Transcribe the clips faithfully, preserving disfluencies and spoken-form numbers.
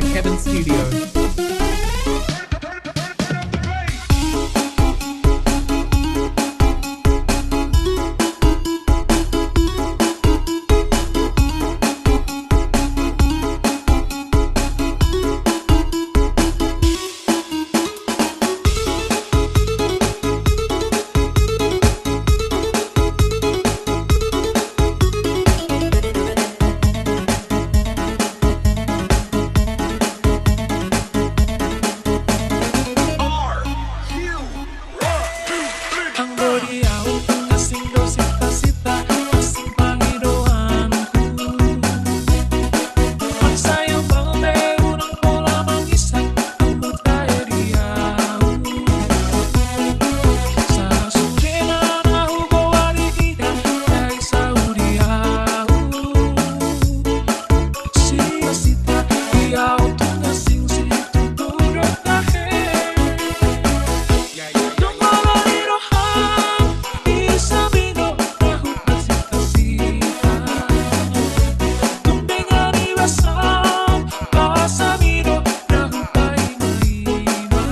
Kevin Studio. Anggo di ahu tung asing do sita-sita, asing pangidoanku. Mansai umbal pe unang pola mangisang, tumbuh tahe di ahu. Sasudena na hugoari ida, dai saur di ahu. Sita-sita di ahu tung asing situtu do tahe. Dung molo di roham, di sambing do na hupasita-sita. Tung denggan ni basam, basam i do na hupaima-ima.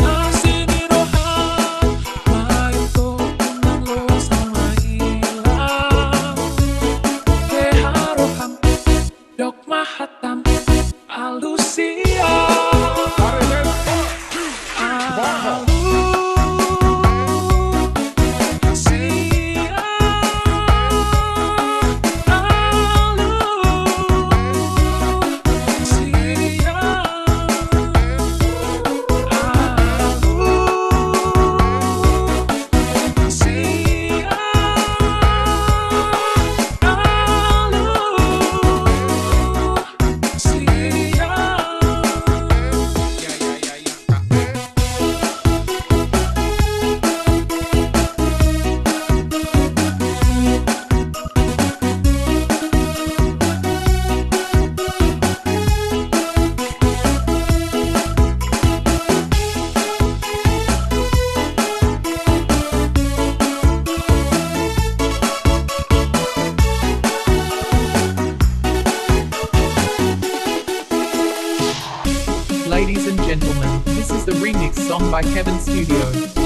Asi ni roham, baen ho unang loas mailang. Deha roham, dok ma hatam, alus ia. Alus ia. Alus ia. Alus ia. Alus. Ladies and gentlemen, this is the remix song by Kevin Studio.